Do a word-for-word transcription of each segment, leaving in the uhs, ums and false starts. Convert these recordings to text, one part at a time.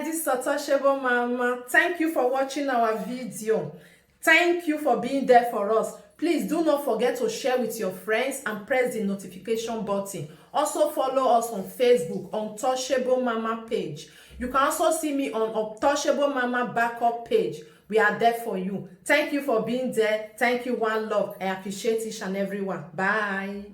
This is Untouchable Mama. Thank you for watching our video. Thank you for being there for us. Please do not forget to share with your friends and press the notification button. Also follow us on Facebook, Untouchable Mama page. You can also see me on Untouchable Mama backup page. We are there for you. Thank you for being there. Thank you, one love. I appreciate each and every one. Bye.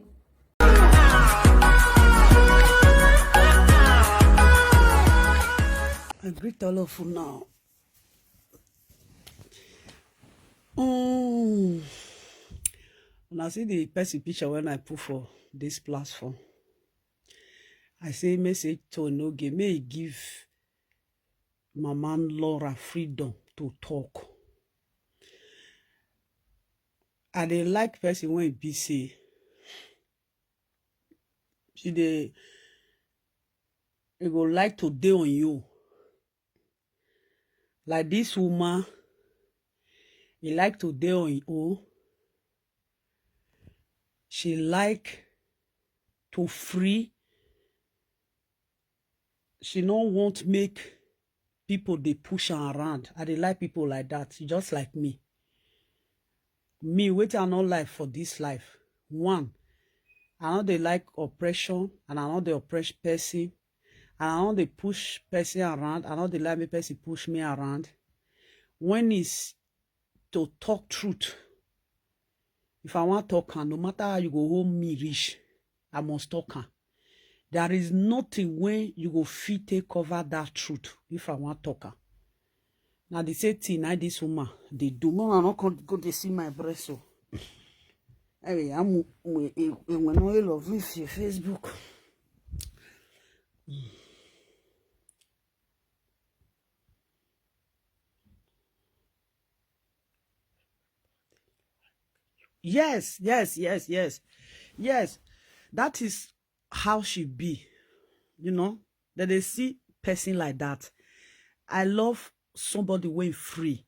I greet all of you now. Mm. When I see the person picture when I put for this platform, I say message to Enogie, may he give Mama Laura freedom to talk. I dey like person when be say she dey, e go like to dey on you. Like this woman, e like to dey on you. She like to free. She no want make people dey push her around. I dey like people like that, just like me. Me, wetin I no like for this life. One, I no dey like oppression, and I no dey oppress person, and I no dey push person around. I no dey like make person push me around. When it's to talk truth, if I wan talk am, no matter how you go hold me reach, I must talk am. There is nothing wey you go fit take cover that truth if I wan talk am. Na the same thing na this woman dey do. No, I no come go dey see my breast o. Anyway, I'm, we, we, we no love me for Facebook. Yes, yes, yes, yes. Yes, that is how she be. You know, that they see person like that. I love somebody when free.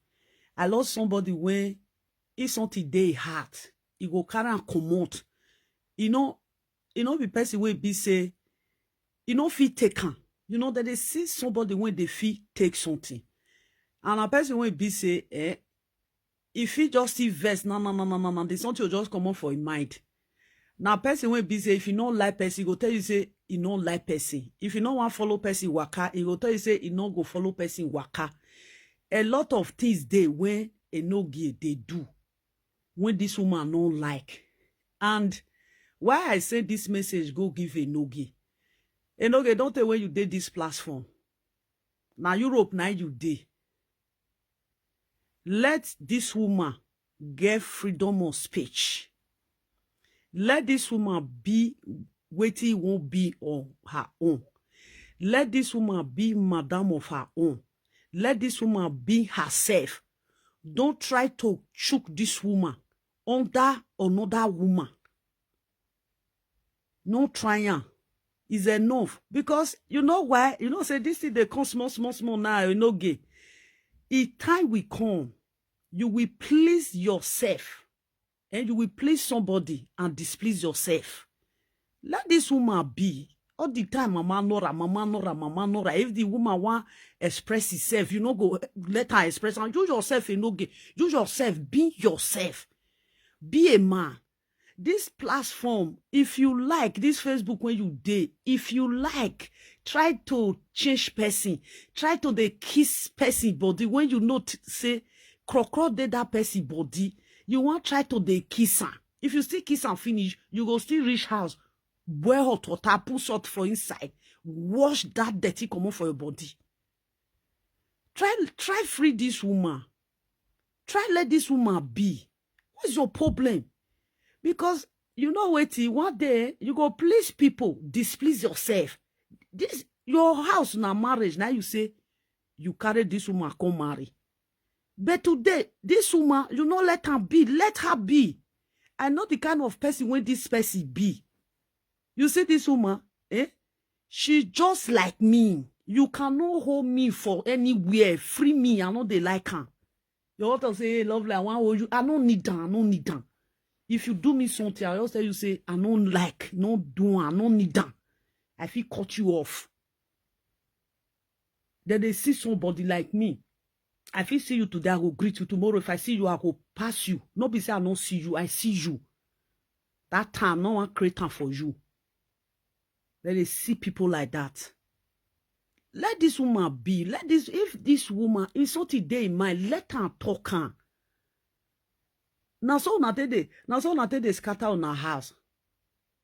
I love somebody when if something dey heart, e go carry am comot. You know, you know, be person wey be say, you know, fit take am. You know, that they see somebody when they fit take something. And a person wey be say, eh, if he just see verse, na, na, na, na, na, na, the something will just come up for him mind. Now, person wey be say, if you no like person, he go tell you say he no like person. If you no wan follow person waka, he go tell you say he no go follow person waka. A lot of things dey when Enogie dey do, when this woman no like. And why I say this message go give Enogie. Enogie, don't tell when you did this platform. Now Europe, now you dey. Let this woman get freedom of speech. Let this woman be wetin e wan be on her own. Let this woman be madam of her own. Let this woman be herself. Don't try to chook this woman under another woman. No try am. Is enough. Because you know why? You know say this thing dey come small, small, small now, Enogie. E time will come, you will please yourself, and you will please somebody and displease yourself. Let this woman be. All the time, Mama Nora, Mama Nora, Mama Nora. If the woman wan express herself, you no go let her express. And you yourself, Enogie, you yourself, be yourself. Be a man. This platform, if you like, this Facebook when you dey, if you like, try to change person, try to dey kiss person body when you know t-, say crocro dey that person body, you wan try to dey kiss am. If you still kiss am finish, you go still reach house, boil hot water, put salt for inside, wash that dirty comot for your body. Try, try free this woman. Try let this woman be. What's your problem? Because you know wetin, one day you go please people, displease yourself. This your house na marriage, now you say you carry this woman come marry. But today, this woman, you no let her be, let her be. I know the kind of person when this person be. You see this woman, eh? She just like me. You cannot hold me for anywhere. Free me, I no dey like am. You want to say, "Hey, lovely, I wan hold you." I no need am, I no need am. If you do me something, I just tell you say, "I no like, no do am, I no need am." I fit cut you off. Then they see somebody like me. I fit see you today, I go greet you. Tomorrow, if I see you, I go pass you. No be say I no see you, I see you. That time, no one create am for you. Then they see people like that. Let this woman be. Let this, if this woman, if something dey in mind, let her talk am. Na so una take dey, na so una take dey scatter una house.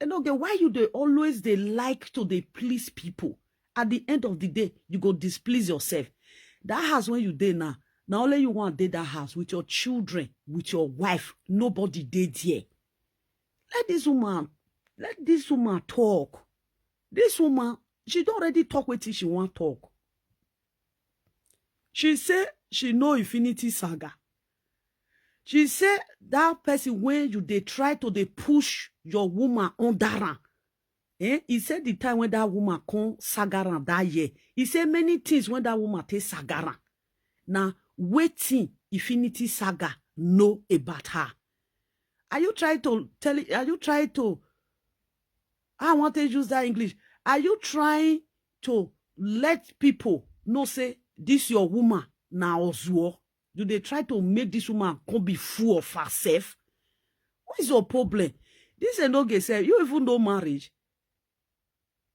Enoge, why you dey always dey like to dey please people? At the end of the day, you go displease yourself. That house when you dey now, na only you wan dey that house with your children, with your wife. Nobody dey there. Let this woman, let this woman talk. This woman, she don already talk wetin she wan talk. She say she know Infinity Saga. She say that person wey you dey try to dey push your woman under am. Eh? He said the time when that woman come saga am that year, he say many things when that woman take saga am. Na wetin Infinity Saga know about her? Are you trying to tell it? Are you trying to, I want to use that English. Are you trying to let people know say this your woman na ozuo? You dey try to make this woman come be fool of herself? What is your problem? This Enoge sef, you even know marriage.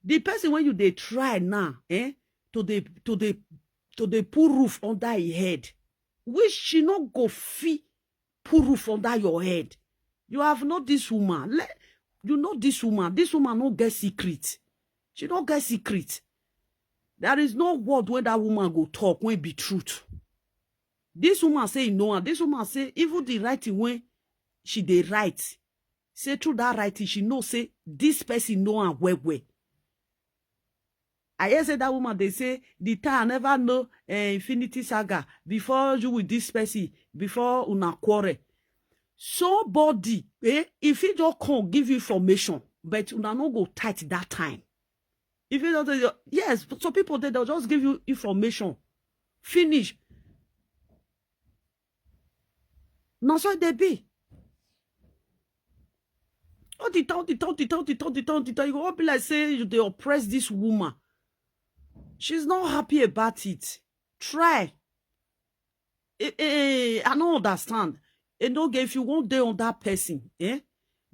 The person when you dey try now, eh, to dey, to dey, to dey put roof under her head, which she no go fit put roof under your head. You have know this woman. Let, you know this woman. This woman no get secret. She no get secret. There is no word when that woman go talk when be truth. This woman say you know her. This woman say even the writing when she dey write, say through that writing, she know say this person know her well well. I hear say that woman dey say the time I never know, eh, Infinity Saga before you with this person, before una quarrel. Somebody, eh, if he just come give you information, but una no go tight that time. If you don't, yes, some people dey, they'll just give you information. Finish. Na so they be. All the time, all the time, all the time, all the time, all the time, you go all be like say you dey oppress this woman. She's not happy about it. Try. Eh, eh, I no understand. Enoge, if you wan dey on that person, eh,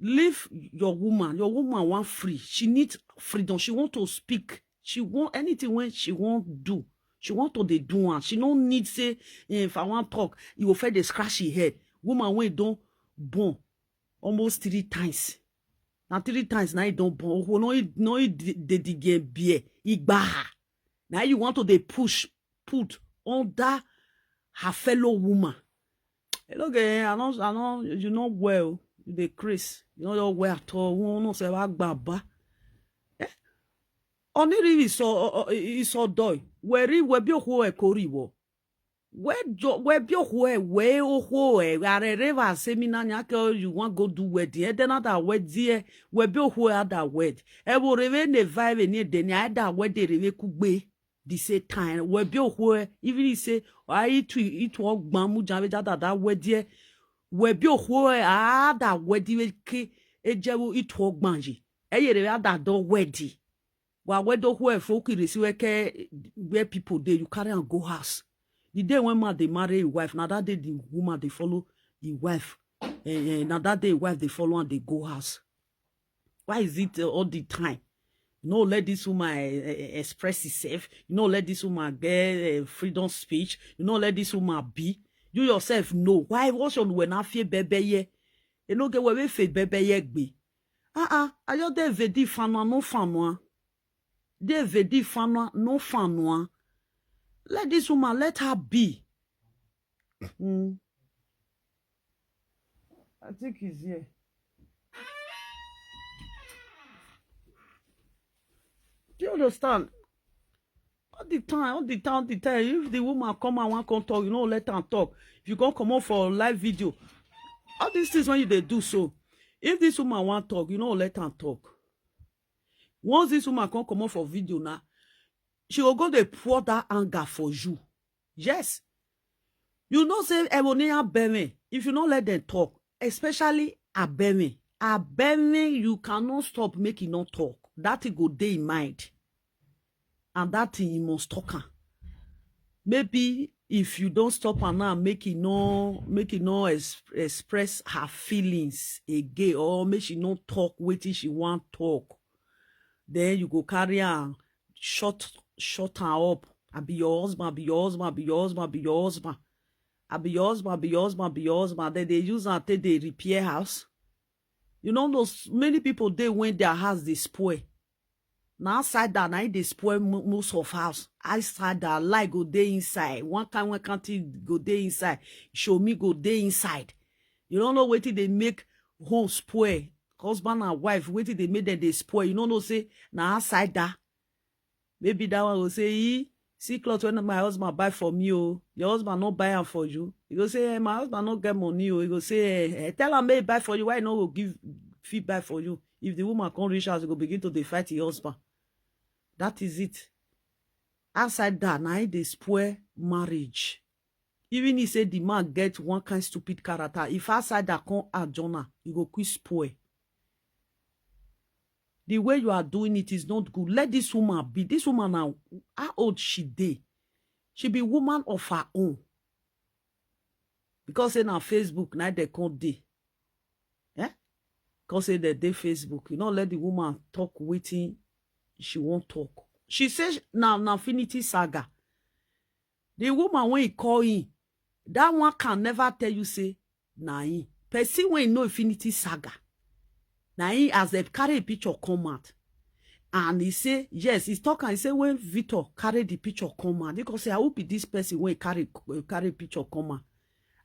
leave your woman. Your woman want free. She need freedom. She want to speak. She want anything when she want do. She want to dey do am. She no need say, eh, if I wan talk, you go first dey scratch your head. Woman wey don born almost three times. Na three times na e don born. Oho, no e, no e dey, dey, dey get beer. Igbaha. Now you want to dey push, put under her fellow woman. Hello, girl. I know, I know you know well. You dey craze. You know your well at all. Who knows about Baba? Eh? Only really so, uh, uh, he saw doy. Where he will be who a Koriwo. Where jo, where be who a way or who a are river seminar nyaka you want go do wedding. Eh, then other wedding, eh, where be who other wed. Eh, wo reve ne vive ne deni other wedding reve kugbe. The same time. Where be who, even he say, I eat to eat walk bamu jave jada that wedding. Where be who other wedding ke ejewo eat walk banji. Eh, ye reve other do wedding. Wa wedo who a folk in the where people dey, you carry and go house. The day when man dey marry his wife, now that day the woman dey follow his wife. Eh, eh, now that day wife dey follow and dey go house. Why is it, uh, all the time? You no let this woman, eh, eh, express herself. You no let this woman get, eh, freedom speech. You no let this woman be. You yourself know. Why was on when I fear bebe ye? You no get where we fear bebe ye be. Ah ah. Are you there? Vedi fanwa no fanwa. They vedi fanwa no fanwa. Let this woman, let her be. Mm. I think he's here. Do you understand? All the time, all the time, all the time. If the woman come and want come talk, you know, let her talk. If you come come up for live video, all these things when you they do so, if this woman want talk, you know, let her talk. Once this woman come come up for video now, she will go dey pour that anger for you. Yes. You know say Ebony and Beme, if you no let them talk, especially Abeme, Abeme, you cannot stop make e no talk. That thing go dey in mind. And that thing you must talk am. Maybe if you don't stop her now, make it no make it no ex- express her feelings again, or make she no talk wetin she want talk, then you go carry her, shut shut her up. I be your husband, be your husband, be your husband, be your husband. I be your husband, be your husband, be your husband. Then they use her take dey repair house. You know those many people dey when their house dey spoil. Na outside that na im dey spoil mo- most of house. Outside that lie go dey inside. One kind one kind thing go dey inside. Show me go dey inside. You don't know wetin dey make home spoil. Husband and wife, wetin dey make them dey spoil. You don't know say na outside that. Maybe that one go say, "He see cloth when my husband buy for me, oh, your husband not buy am for you." He go say, "Eh, my husband not get money, oh." He go say, "Eh, eh, tell am make he buy for you. Why he no go give fit buy for you?" If the woman come reach house, he go begin to dey fight his husband. That is it. Outside that, na im dey spoil marriage. Even he say the man get one kind stupid character. If outside that come add join am, e go quick spoil. The way you are doing it is not good. Let this woman be. This woman now, how old she dey? She be woman of her own. Because say na Facebook, na they come dey. Eh? Because say they dey Facebook. You know, let the woman talk wetin she won't talk. She say now na Infinity Saga. The woman when he call in, that one can never tell you say na him. Person when know Infinity Saga, na him as they carry a picture come out. And he say, yes, he's talking. He say when Victor carry the picture come out, he go say, "I will be this person when carry carry picture come out."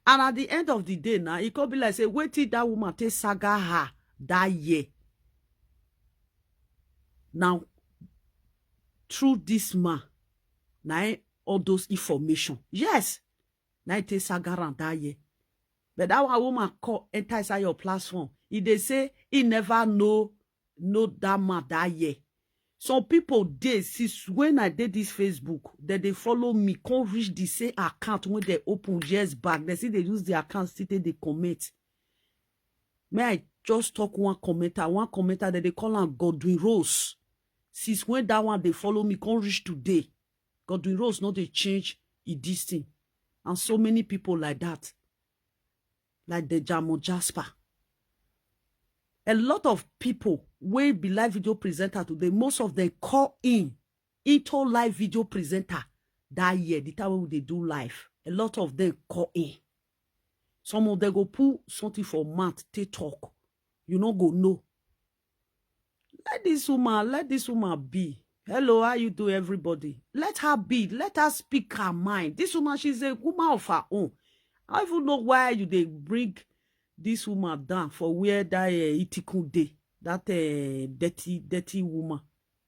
And at the end of the day now, he could be like say, "Wait till that woman take saga her that year." Now, through this man, now all those information. Yes, now it take saga around that year. But that one woman call enter inside your platform. If they say he never know know that man that year. Some people dey since when I did this Facebook, that they follow me, come reach the same account when they open years back. They see they use the account still take dey comment. May I just talk one commenter, one commenter that they call am Godwin Rose. Since when that one they follow me, come reach today. Godwin Rose no dey change e this thing. And so many people like that. Like the Jamo Jasper. A lot of people wey be live video presenter today, most of them call in into live video presenter that year, the time wey we dey do live. A lot of them call in. Some of them go put something for mouth, take talk. You no go know. Let this woman, let this woman be. Hello, how you do, everybody? Let her be. Let her speak her mind. This woman, she's a woman of her own. I don't even know why you dey bring this woman down for where that uh, Itikun dey. That uh, dirty, dirty woman.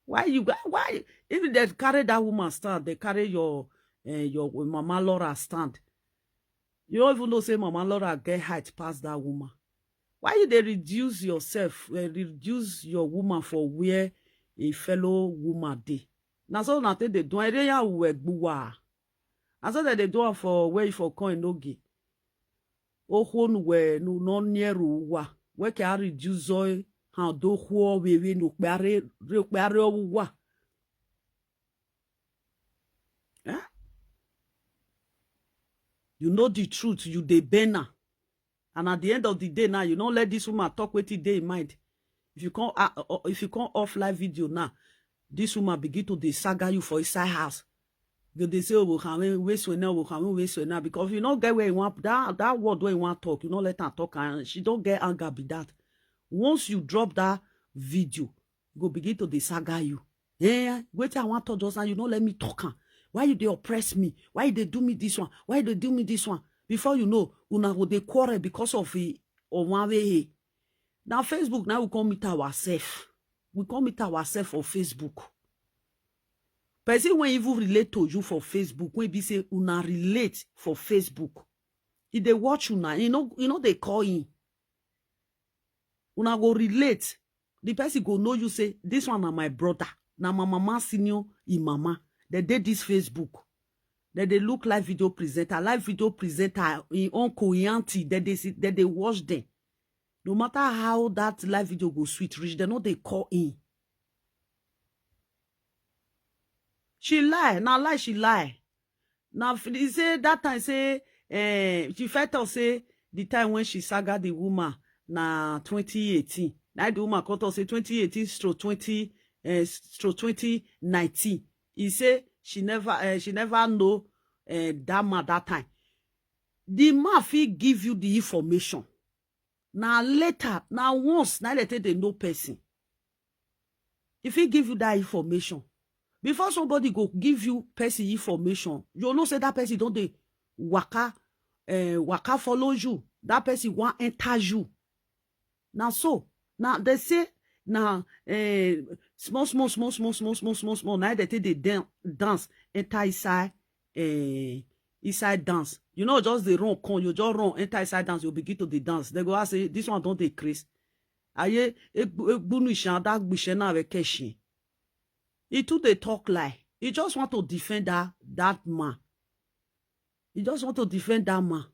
Why you why, why if they carry that woman stand, they carry your uh, your mama Laura stand. You don't even know say mama Laura get height past that woman. Why you dey reduce yourself, uh, reduce your woman for where a fellow woman dey? Na so na take dey do ere ya we gbuwa. Na so dem dey do am for where you for come enoge. Ohonu we no no near wa. We can reduce oi how do ho we we no kpare re kpare wa. Eh? You know the truth, you dey bena. And at the end of the day now, you don't let this woman talk wetin dey in mind. If you come uh, uh, if you come off live video now, this woman begin to dey saga you for inside house. You dey say, "Oh, can we waste when now, can we waste when now?" Because you don't get where you want that that word where you want talk, you don't let her talk, and she don't get anger be that. Once you drop that video, you go begin to dey saga you. Eh, wetin I want to just now, you don't let me talk am. Why you dey oppress me? Why you dey do me this one? Why you dey do me this one? Before you know, una go dey quarrel because of e or one way. Now Facebook, now we come meet ourselves. We come meet ourselves for Facebook. Person when even relate to you for Facebook, when be say una relate for Facebook. If they watch you now, you know, you know they call in. Una go relate. The person go know you say, "This one na my brother, na my mama senior in mama." They did this Facebook. Then they look live video presenter, live video presenter, in uncle, in auntie, then they see, then they watch them. No matter how that live video go sweet reach, they know they call in. She lie, now lie, she lie. Now, he say that time, say, eh, she felt to say the time when she saga the woman na twenty eighteen. Now the woman come talk say twenty eighteen stroke twenty, eh, stroke twenty nineteen. He say she never, eh, she never know, eh, that man that time. The man fit give you the information. Now later, now once, now later they know person. If he give you that information, before somebody go give you person information, you know say that person don't they waka, eh, waka follow you. That person want enter you. Now so, now they say, now, eh, small, small, small, small, small, small, small, small. Now they take the dan-, dance, enter inside, eh, inside dance. You know, just the run, come, you just run, enter inside dance, you begin to the dance. They go ask say, "This one don't they craze?" Aye, egbunu ishan, that bishen na vekeshin. He too they talk lie. He just want to defend that, that man. He just want to defend that man.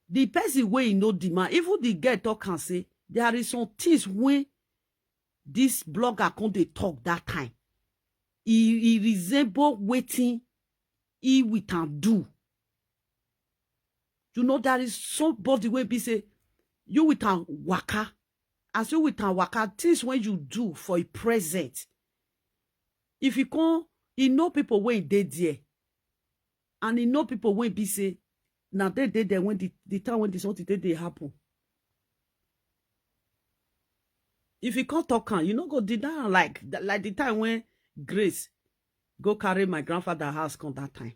The person wey he know the man, even the girl talk and say, there is some things when this blogger come they talk that time. He, he resemble waiting he with and do. You know, there is somebody wey be say, you with and waka. As you with and waka, things when you do for a present. If you come, you know people when they there. And you know people when be say, now they, they there when the, the time when this something they, they happen. If you can't talk am, you no go deny am like, like the time when Grace go carry my grandfather house come that time.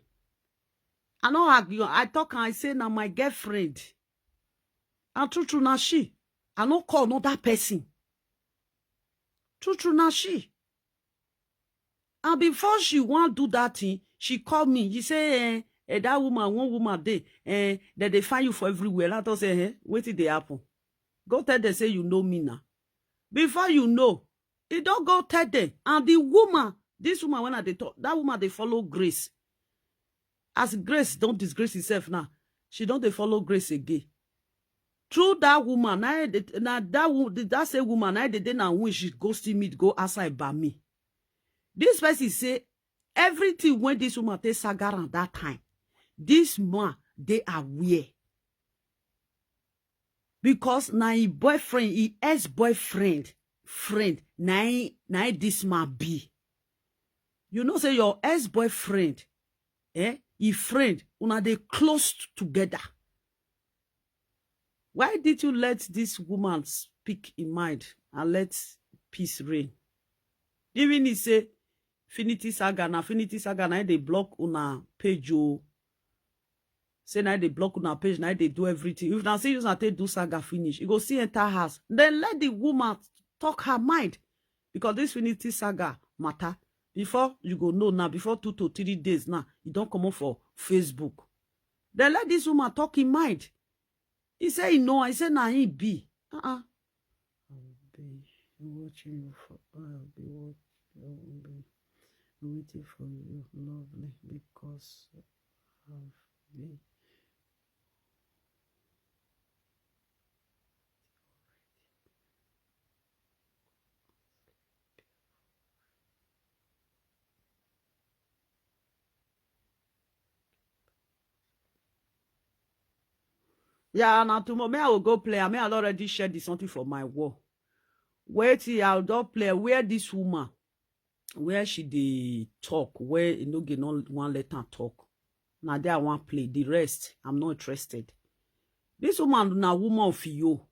I no argue. I talk am, I say, "Na my girlfriend." And true, true, na she. I no call another person. True, true, na she. And before she want do that thing, she call me. She say, "Eh, eh, that woman, one woman dey, eh, that they find you for everywhere." Let us say, "Eh, wetin dey happen?" Go tell them say you know me now. Before you know, he don't go tell them. And the woman, this woman when I dey talk, that woman they follow Grace. As Grace don't disgrace herself now, she don't they follow Grace again. Through that woman, now, now that wo-, that same woman, now they, they now when she go see me, go outside by me. This person say everything when this woman take saga around that time, this man they aware. Because na him boyfriend, him ex-boyfriend, friend, na him, na him this man be. You know say your ex-boyfriend, eh, his friend, una dey close t-, together. Why did you let this woman speak in mind and let peace reign? Even he say, "Finity Saga, na Finity Saga, na they block una page o." Say na they block una page, na they do everything. If na say you na take do saga finish, you go see enter house. Then let the woman talk her mind. Because this Finity Saga matter, before you go know now, before two to three days now, you don't come up for Facebook. Then let this woman talk in mind. He say he know, I say na he be. Uh-uh. I will be watching you for, I will be watch-, I will be waiting for you, lovely, because I've been Yeah, now tomorrow, me I will go play. I mean, I already shared this something for my wall. Wait till I'll just play where this woman, where she dey talk, where you know, no one let her talk. Now there I want play. The rest, I'm not interested. This woman na woman of you.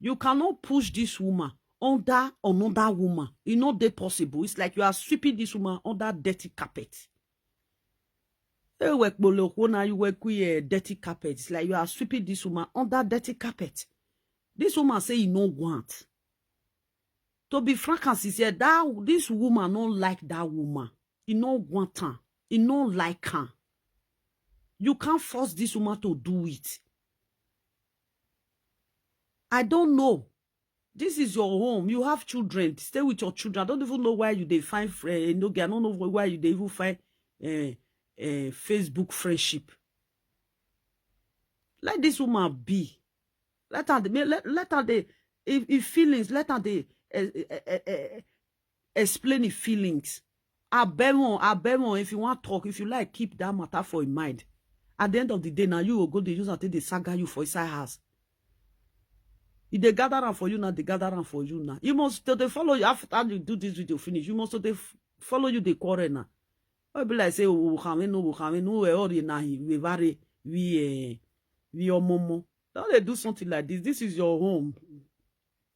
You cannot push this woman under another woman. It not dey possible. It's like you are sweeping this woman under dirty carpet. Eh, work bolo, now you work with a dirty carpet. It's like you are sweeping this woman under dirty carpet. This woman say he no want. To be frank and sincere, that this woman no like that woman. He no want her. He no like her. You can't force this woman to do it. I don't know. This is your home. You have children. Stay with your children. I don't even know why you dey find fr-, eh, Enoge. I don't know why you dey even find, eh, eh, Facebook friendship. Let this woman be. Let her, let, let her dey, if, if feelings, let her dey, eh, eh, eh, eh, eh, explain the feelings. Abemon, Abemon, if you want talk, if you like, keep that matter for your mind. At the end of the day, now you go go dey use am take dey saga you for inside house. If they gather am for you now, they gather am for you now. You must to dey follow you after you do this video finish. You must to dey f- follow you dey quarrel now. Or be like say, "Oh, we can no, we can no, we already now we vary we eh, we your momo." Don't they do something like this? This is your home.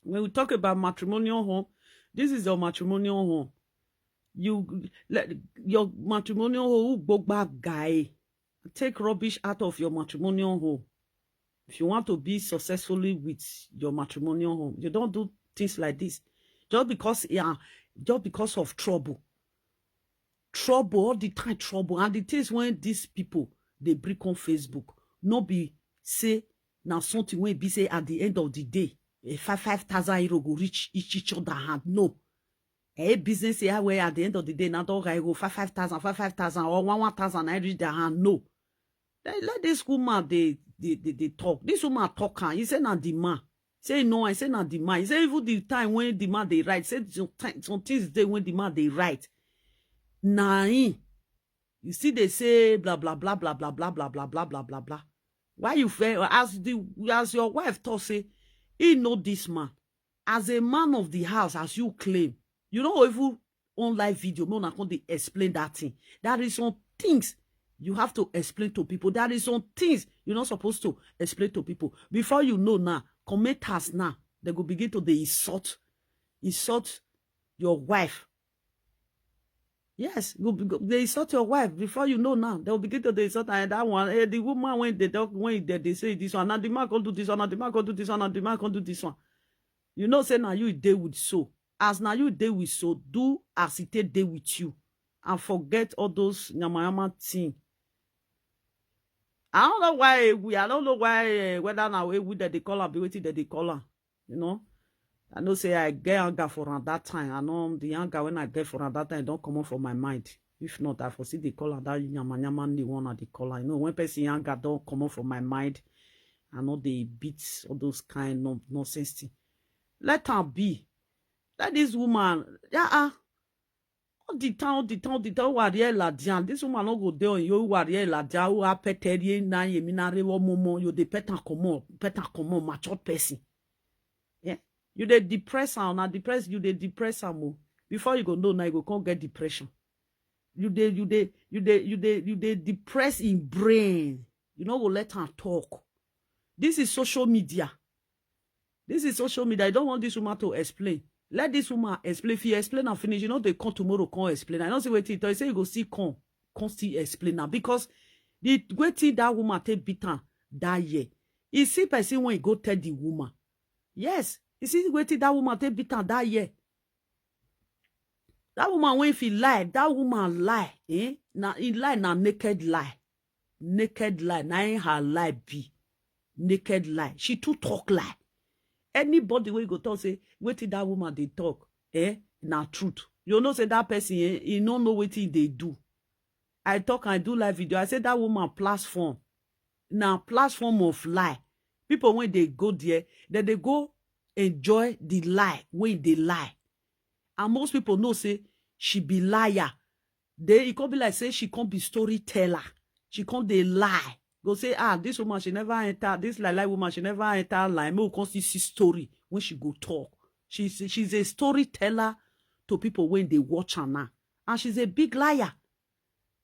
When we talk about matrimonial home, this is your matrimonial home. You let your matrimonial home who go back guy take rubbish out of your matrimonial home. If you want to be successfully with your matrimonial home, you don't do things like this. Just because, yeah, just because of trouble. Trouble all the time, trouble. And the things when these people they bring on Facebook, no be say now something when be say at the end of the day, a five five thousand euro go reach each each other hand. No. A business here where at the end of the day, now don't go five five thousand, five five thousand or one one thousand I reach their hand. No. Let, let this woman they they, they, they talk. This woman talk and he said not the man. Say no, I say not the man. He said even the time when the man they write, said some, time- some things they when the man they write. Nah, him. You see they say blah blah blah blah blah blah blah blah blah blah blah blah. Why you fail as the as your wife talk say he know this man as a man of the house as you claim. You know even on live video, no, I can't explain that thing. There is some things you have to explain to people. There is some things you're not supposed to explain to people. Before you know now, commenters now, they go begin to they insult, insult your wife. Yes, you go, go- they insult your wife before you know now. They will begin to they insult and that one. Eh, the woman when they talk when they, they say this one, and the man can do this one, and the man can do this one, and the man can do this one. You know, say now you deal with so. As now you deal with so, do as it take deal with you, and forget all those yamayama thing. I don't know why we. I don't know why uh, whether now we that they call her be waiting that they call her. You know, I know say I get anger for her that time. I know the anger when I get for her that time don't come up for my mind. If not, I foresee they call her that yama yama the one that they call her. You know, when person anger don't come up for my mind, I know they beat all those kind of nonsense thing. Let her be. Let this woman, yeah, uh, all the town, the town, the town, warrior Ladian. This woman no go there on you, warrior Ladian, who are petty, na ye minare wo momo, you the pet and come on, pet and come on, mature person. Yeah, you they depress her, now depress you, they depress her more. Before you go know, now you go come get depression. You they, you they, you they, you they, you they depress in brain. You know, go let her talk. This is social media. This is social media. I don't want this woman to explain. Let this woman explain. If you explain and finish, you know they come tomorrow, come explain. I don't see what he tell you. Say you go see come, come still explain now because the way thing that woman take beat am that year. You see person when you go tell the woman. Yes, you see the way thing that woman take beat am that year. That woman when if he lie, that woman lie, eh? Now he lie now naked lie. Naked lie. Now in her lie be. Naked lie. She too talk lie. Anybody wey go talk say wetin that woman dey talk, eh, na truth. You know say that person, eh, he no know wetin he dey do. I talk and do live video. I say that woman platform na platform of lie. People when they go there, then they go enjoy the lie when they lie. And most people know say she be liar. They it could be like say she can't be storyteller. She can't they lie. Go say, ah, this woman she never enter. This lie lie woman she never enter lie. Me we can't see see story when she go talk. She's she's a storyteller to people when they watch her now, and she's a big liar.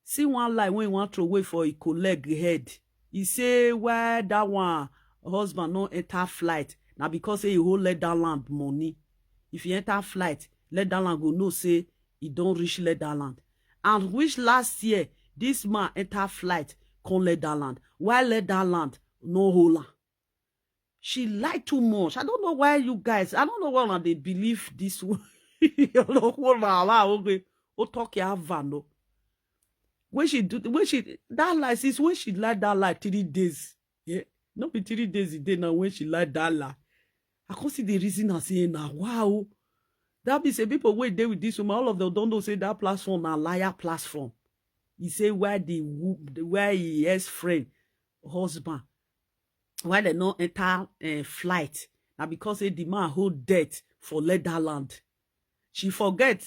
See one lie when you want to wait for a colleague head. He say why that one husband no enter flight. Now because say he hold let that land money. If he enter flight, let that land go know say he don't reach let that land. And which last year this man enter flight come let that land. Why let that land no hold am? She lied too much. I don't know why you guys. I don't know why una dey believe this one. You know what na allow okay. O talk ya vano. When she do when she that lie since when she lied that lie three days. Yeah, not be three days a day now when she lied that lie. I can't see the reason I say now. Wow. That be say people wey dey with this woman, all of them don't know say that platform na liar platform. He say why the wo- the- why his ex friend husband why they no enter uh, flight na because say the man hold debt for Netherlands. She forget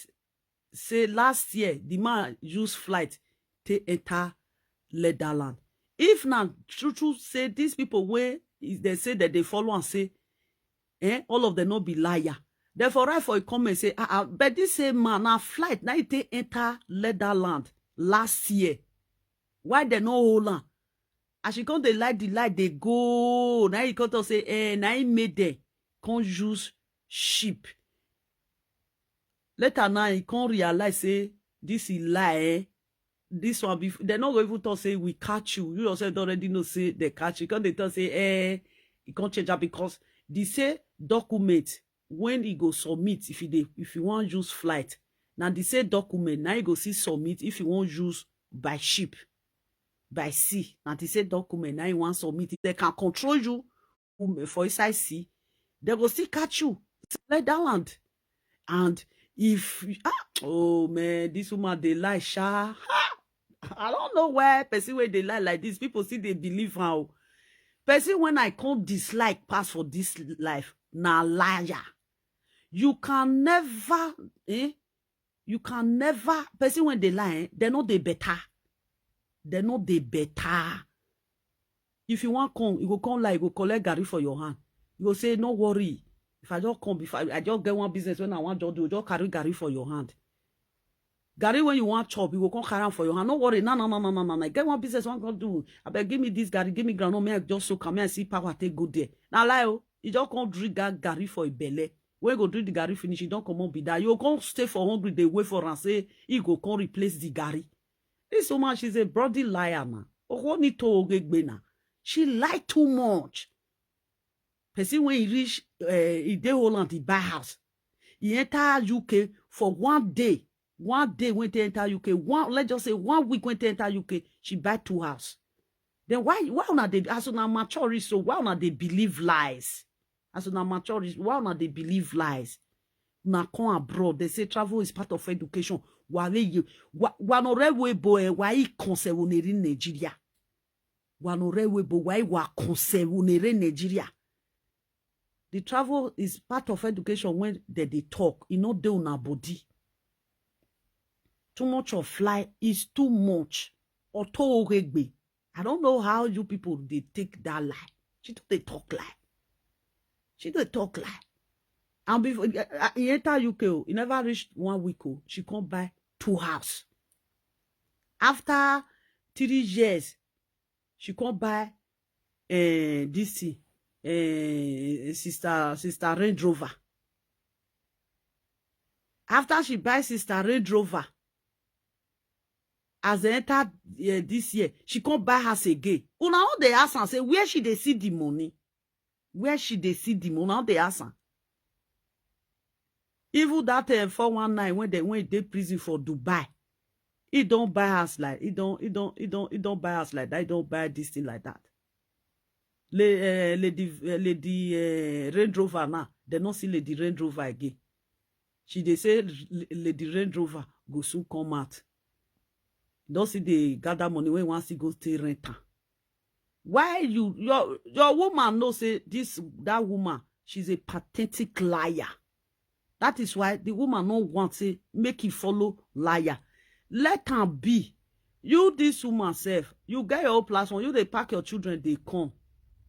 say last year the man use flight take enter Netherlands. If na true true say these people wey is they say that they follow and say, eh, all of them not be liar. Therefore, right for a comment say, ah, ah, but this same man na flight na he take enter Netherland last year. Why they no hold am? As she come dey light the light dey go, na he come talk say, eh, na he made them come use ship. Later now he come realize say this is lie. Eh? This one be they no go even talk say we catch you. You yourself don already know say they catch you. Come dey talk say, eh, he come change am because the say document when he go submit if he dey if he wan use flight, na the say document na he go see submit if he wan use by ship, by sea. Na the say document na he wan submit. If they can control you, um, for inside sea, they go still catch you. Let that land. And if ah, oh man, this woman dey lie sha. Ha! I don't know why person wey dey lie like this, people still dey believe am o. Person when I come dislike pass for this life na liar. You can never, eh? You can never, person when dey lie, eh, they no dey better. They no dey better. If you wan come, you go come lie, you go collect garri for your hand. You go say, no worry. If I just come, if I, I just get one business when I wan just do, just carry garri for your hand. Garri when you wan chop, you go come carry am for your hand. No worry, na na na na na na. Get one business wan go do. Abeg give me this garri, give me groundnut, make I just soak am, make I see power take go there. Na lie o. You just come drink that garri for a belle. When you go drink the garri finish, you don comot be that. You go come stay for hungry, dey wait for am, say he go come replace the garri. This woman, she's a bloody liar na. Oho ni to ogegbe na. She lie too much. Person when he reach, uh, he dey Holland, he buy house. He enter U K for one day. One day when they enter U K, one let's just say one week when they enter U K, she buy two house. Then why why una dey as una mature reach so why una dey believe lies? As una mature reach, why una dey believe lies? Una come abroad, they say travel is part of education. Why you why no rewe boy why he concern in Nigeria? Why no rewe boy why wa concern in Nigeria? The travel is part of education when they dey talk. E no dey una body. Too much of fly is too much. Oto oregbe. I don't know how you people dey take that lie. She too dey talk lie. She dey talk lie. And before uh, uh, he enter U K, oh, he never reached one week. Oh, she come buy two house. After three years, she come buy uh, this thing, uh, sister sister Range Rover. After she buy sister Range Rover, as they enter uh, this year, she come buy house again. Una all dey ask am say where she dey see the money, where she dey see the money. Una all dey ask am. Even that uh, four one nine when they when they prison for Dubai, he don't buy house like he don't he don't he don't he don't buy house like that. He don't buy this thing like that. La- uh, lady uh, lady uh, Range Rover now, they no see lady Range Rover again. She dey say l- lady Range Rover go soon come out. Don see dey gather money wey wan still go stay rent am. Why you your your woman know say this that woman, she's a pathetic liar. That is why the woman no want say make he follow liar. Let am be. You this woman sef, you get your own platform, you dey pack your children dey come.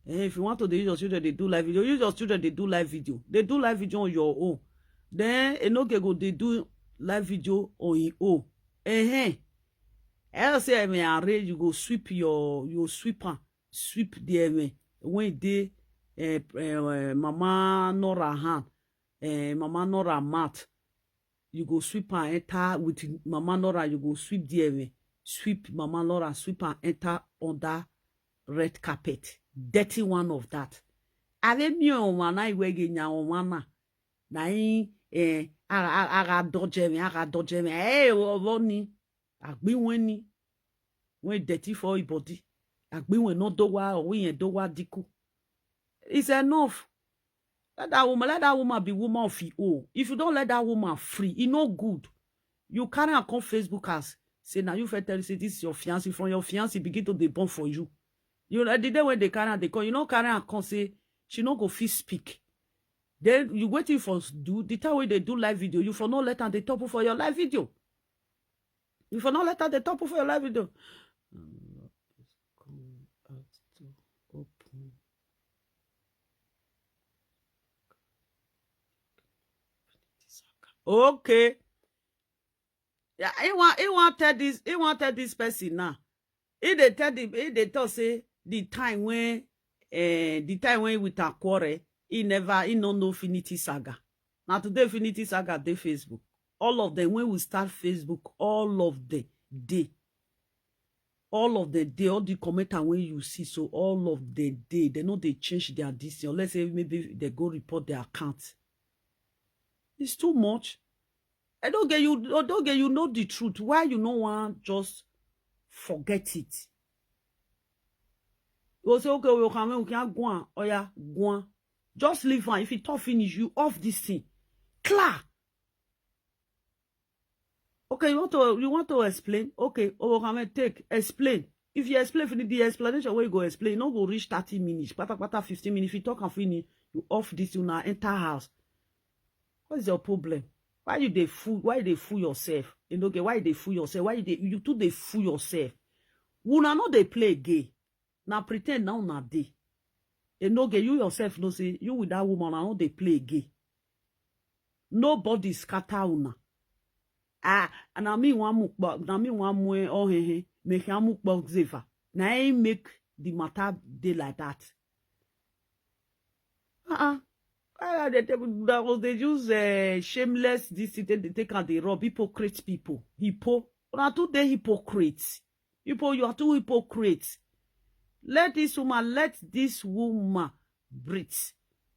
Eh, if you want to dey use your children dey do live video, use your children dey do live video. Dey do live video on your own. Then Enoge go dey do live video on him own. Eh, eh. Else say I mean arrange you go sweep your you go sweep am sweep there when when e dey eh, eh, eh, mama Nora hand eh, mama Nora mat you go sweep am enter with mama Nora you go sweep there when sweep mama Nora sweep am enter under red carpet dirty one of that are mi o wana iwe ge nya o wana na in eh aga dodge me aga dodge me eh owo ni agbinwen ni when dirty for him body agbinwen no do wa or we do wa diku it's enough let that woman let that woman be woman of him own if you don't let that woman free e no good you carry am come Facebook as say na you fit tell say this is your fiancé from your fiancé begin to dey born for you you know the day when they carry am dey come you no carry am come say she no go fit speak then you wetin for do the time wey dey do live video you for no let am dey topple for your live video you for no let am dey topple for your live video. Okay. Yeah, he want he want tell this he want tell this person now. He dey tell the he dey tell say the time when uh, the time when with Akwore, he never he no know Finity Saga. Now today Finity Saga dey Facebook. All of them when we start Facebook, all of them dey. All of them dey. All the commenter when you see, so all of them dey. They know they change their this thing. Unless say maybe they go report their account. It's too much. I don't get you. I don't get you know the truth. Why you no want just forget it? You go say okay, we can we can go on. Oh yeah, go on. Just leave on. If you talk finish, you off this thing. Clear. Okay, you want to you want to explain? Okay, Owokhame, take explain. If you explain finish the explanation where you go explain, no go reach thirty minutes, pata pata fifteen minutes. If you talk and finish, you off this, you now enter house. What's your problem? Why you dey fool? Why you dey fool yourself? You know, okay, why you dey fool yourself? Why you dey you too dey fool yourself? Una no dey play gay. Na pretend now una dey. You know, okay, you yourself know say you with that woman, I no dey play gay. Nobody scatter una. Ah, and I mean one mukba, I mean one mwe oh he he, make him mukba zeva. Now he make the matter dey like that. Uh-uh. Why are they take that was they use uh, shameless this thing they take and they rob hypocrite people. Hippo. Una too dey hypocrite. Hippo, you are too hypocrite. Let this woman, let this woman breathe.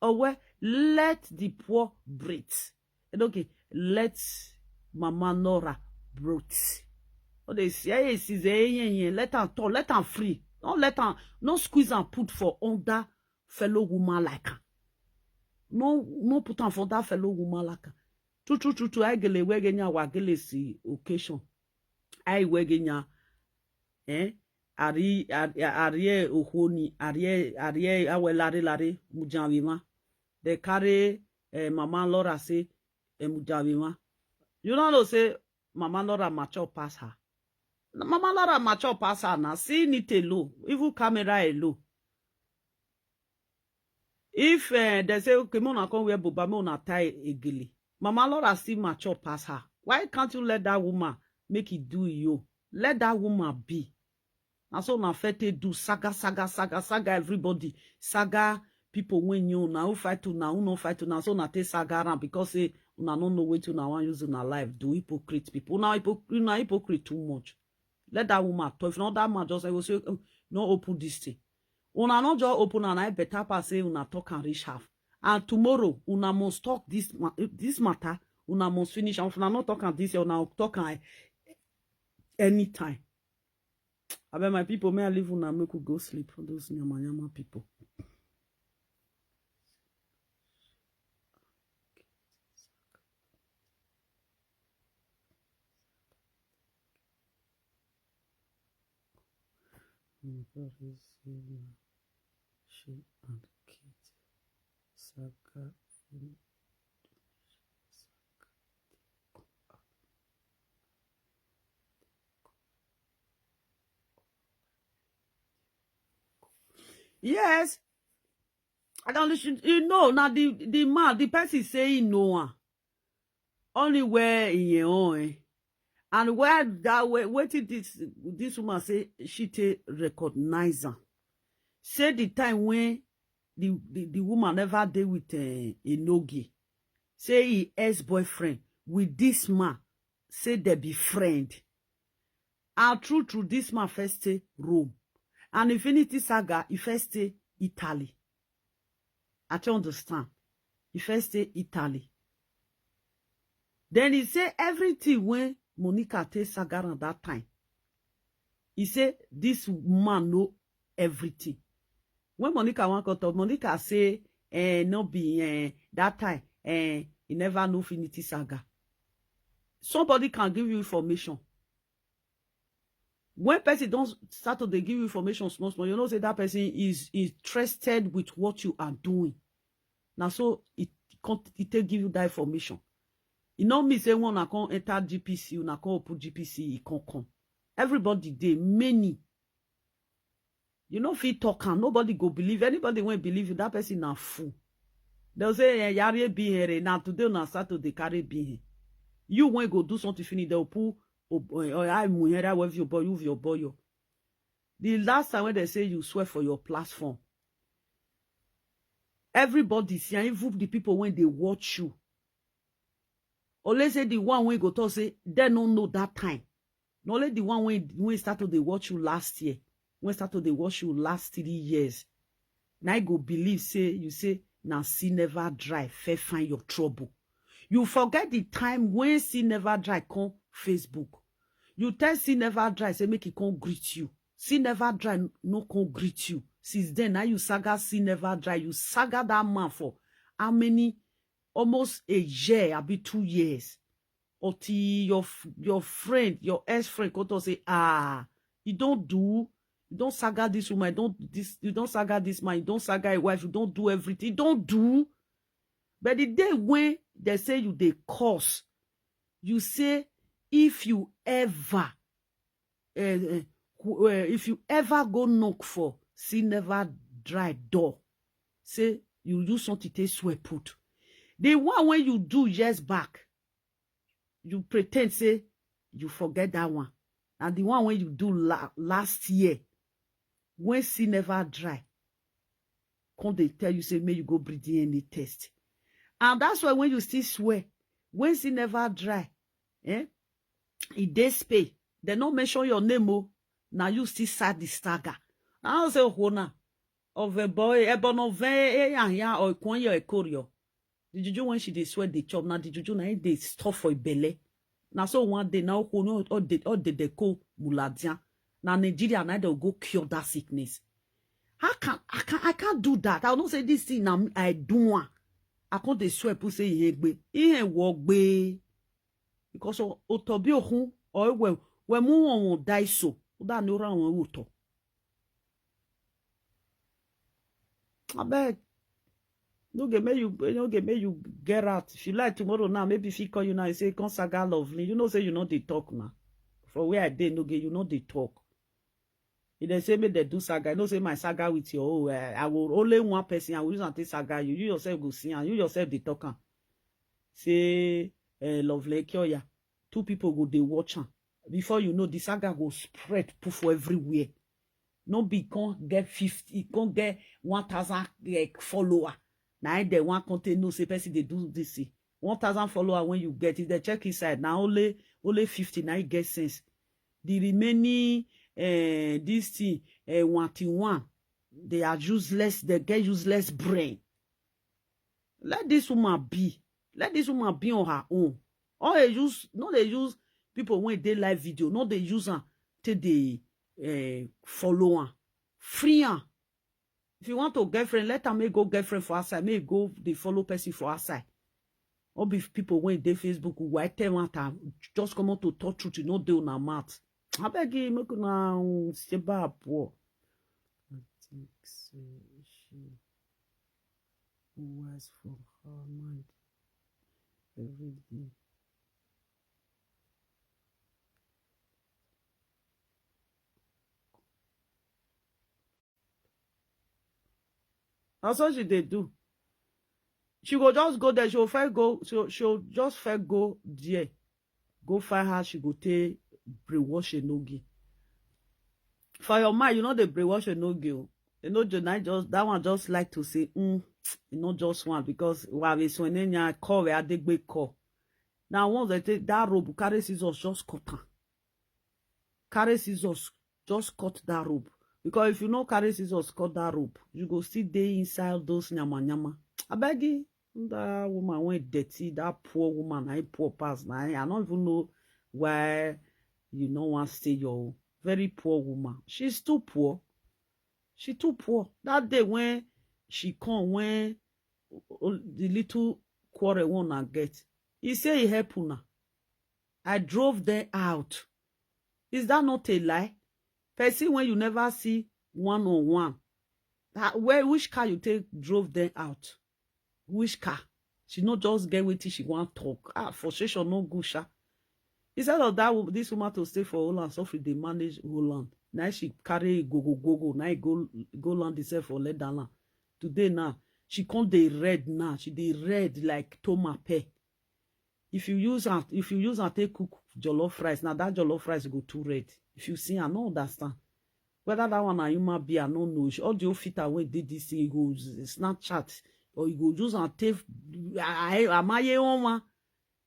Or well, let the poor breathe. And okay, let Mama Nora breathe. What they say is let her talk, let her free. Don't let her no squeeze and put for under fellow woman like her. No, no put on for that fellow woman like her. True, true, true, true. I gele wege nya wa gele si occasion. I wege nya. Eh? Ari ari ari ohoni ari ari awe lare lare mujanwima. They carry eh, Mama Laura say eh, mujanwima. You don't know say Mama Laura mature pass her. Mama Laura mature pass her now. See it alone, even camera alone. If uh, they say okay, make una come wear buba, make una tie egele. Mama Laura still mature pass her. Why can't you let that woman make it do you? Let that woman be. Na so una fit take do saga, saga, saga, saga everybody. Saga people when you now who fight to now, who no fight to now. So una take saga around because say una no know wetin una wan use una life do. Hypocrite people. Una, hypo, una hypocrite too much. Let that woman talk. If not that man just I go say oh, no open this thing. Una no just open and I better pass say una talk and reach half. And tomorrow una must talk this this matter. Una must finish. And if una no talk and this year, una talk and anytime. I bet my people may I leave una make we go sleep. Those nyama nyama people. She and Kate Saga. Yes. I don't listen. You know, now the, the man, the person say he know her. Only where in your own. Eh? And where that way, what did this this woman say she take recognize her? Say the time when the, the, the woman never did with uh, Enogi. Say he ex-boyfriend with this man. Say they be friend. And true, true, this man first stay Rome. And Infinity Saga, he first stay Italy. I don't understand. He first stay Italy. Then he say everything when Monica take Saga around that time. He say this man know everything. When Monica wan come talk, Monica say, eh, no be eh, that time, eh, he never know Finity Saga. Somebody can give you information. When person don't start to they give you information small small, you know say that person is interested with what you are doing. Now so it can't it take give you that information. You know me say when I can't enter G P C, you not can't put G P C, it can't come. Everybody they many You no fit talk am, nobody go believe. Anybody wey believe you, that person na fool. They'll say, eh, Yari be here. Now today una start to dey carry be here. You when go do something finish, they'll put, oh, oh, oh, I muhera with your boy, you your boy. The last time when they say you swear for your platform, everybody see, and even the people when they watch you, only say the one when go talk say they no know that time. Not only the one when, when start to they watch you last year, when start to they watch you last three years. Now I go believe say you say now see never dry, fair find your trouble. You forget the time when see never dry come Facebook. You tell see never dry, say make it come greet you. See never dry, no come greet you. Since then, now you saga see never dry. You saga that man for how many? Almost a year, I be two years. Or till your f- your friend, your ex-friend, come to say, ah, you don't do, you don't saga this woman, you don't this, you don't saga this man, you don't saga a wife, you don't do everything, you don't do. But the day when they say you they curse, you say, if you ever, uh, uh, if you ever go knock for see never dry door, say you use something take swear put. The one when you do years back, you pretend say you forget that one. And the one when you do la- last year, when see never dry, come they tell you say may you go bring D N A test. And that's why when you still swear, when see never dry, eh? It dey spay. They no mention your name, oh. Now you still sad the stagger. Now I say, oh, na of a boy, ebono ve, eh, ya, ya, or kwan your ekorio. The juju when she dey swear, they chop. Now the juju now they stuff for belle. Now so one day now, oh, no, all the, all the deco muladian. Now Nigeria, now they'll go cure that sickness. How can, I can, I can't do that. I don't say this thing now, I do one. I can't dey swear, put say, he gbe, he walk gbe. Because o- otobi ohun, or we, we mu on die so. That no round we to. I beg. No get me you, no get me you get out. If you like tomorrow now, maybe if he call you now, he say, come saga lovely. You know, say you know they talk now. For where I dey, no get, you know they talk. If they say make they do saga, you know say my saga with your own. Eh, I will only one person. I will use and take saga you. You yourself go see, and you yourself the talk am. Say, eh, Lovely Kyoya. Two people go they watch am. Before you know, the saga go spread poof everywhere. No be come get fifty, come get one thousand, like, follower. Now they want content no say person they do this thing. One thousand follower when you get, if they check inside, now only only fifty now you get sense. The remaining, uh, this thing, uh, one thing one, they are useless. They get useless brain. Let this woman be. Let this woman be on her own. All they use, no they use people when they live video. No they use her till they, uh, follow her. Free her. If you want to girlfriend, let her make go girlfriend for outside. Make go they follow person for outside. All be people when they Facebook, why tell one time, just come out to talk truth, you know they on her mouth. I beg you, make una um, stay back poor. I think so. She was for her mind every day. That's what she they do. She go just go there. She'll first go. She'll, she'll just first go there. Go find her. She go take brainwash Enogi. For your mind, you know the brainwash Enogi. Oh. You know, Jonah just that one just like to say, mm, you know, just one because while it's when I call where they call. Now once they take that rope, carry scissors, just cut her. Carry scissors, just cut that rope. Because if you no carry scissors, cut that rope, you go still dey inside those nyama nyama. I beg you, that woman went dirty, that poor woman, I poor pass. I, I don't even know why you no want stay your very poor woman. She's too poor. She too poor. That day when she come, when o- o- the little quarrel one and get, he say he help una. I drove them out. Is that not a lie? Person when you never see one on one. That, where which car you take drove them out? Which car? She not just get wetin she want talk. Ah, frustration no good sha. Instead of that, wo- this woman to stay for Holland, suffer they manage Holland. Now she carry go go go go. Now he go go land herself for let down. Today now she come dey red now. She dey red like tomape. If you use am, if you use am take cook jollof rice, na that jollof rice go too red. If you see, I no understand. Whether that one na human being, I no know. All the whole filter wey dey this thing, e go s-, Snapchat, or you go use am take, I, I, amaye on one.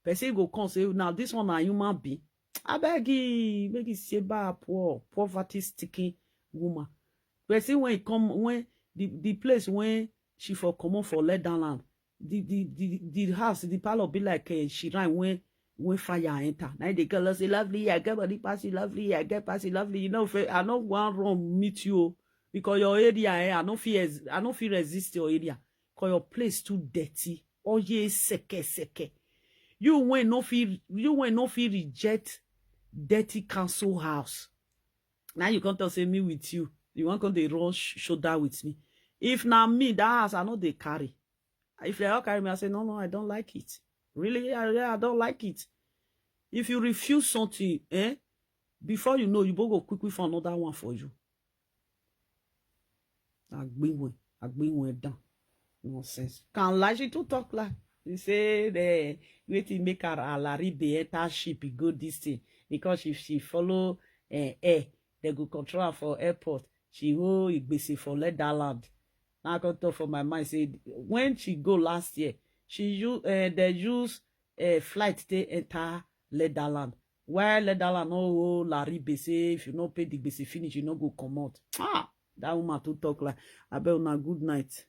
Person go come say, "Now this one na human being." I beg you, make it say bad, poor, poverty sticking woman. Person when e come, when the, the place when she for comot for let down land, the, the, the, the house, the parlor be like a shrine when, when fire enter. Now they call us a lovely, I get body pass you, lovely, I get pass you, lovely. You know, fe-, I no wan run meet you o, because your area, eh, I no fit ex-, I no fit resist your area. Cause your place too dirty. Oye seke seke. You when no fit, you when no fit reject dirty council house. Now you come talk say me with you. You wan come dey run sh-, shoulder with me. If na me, that house I no dey carry. If they all carry me, I say, "No, no, I don't like it. Really, I, I don't like it." If you refuse something, eh, before you know, you both go quickly find another one for you. Agbinwe, Agbinwe down. Nonsense. Can Laji to talk like? You say the wetin make her Alaribe enter ship, e go this thing. Because if she follow, eh, air, they go control her for airport. She hold Igbese for let that land. Now I come talk for my mind, say, when she go last year, she u-, eh, they use, eh, flight take enter let that land. Why let that land no hold Laribe say if you no pay the gbese finish, you no go comot? Ah, that woman to talk like, abeg una good night.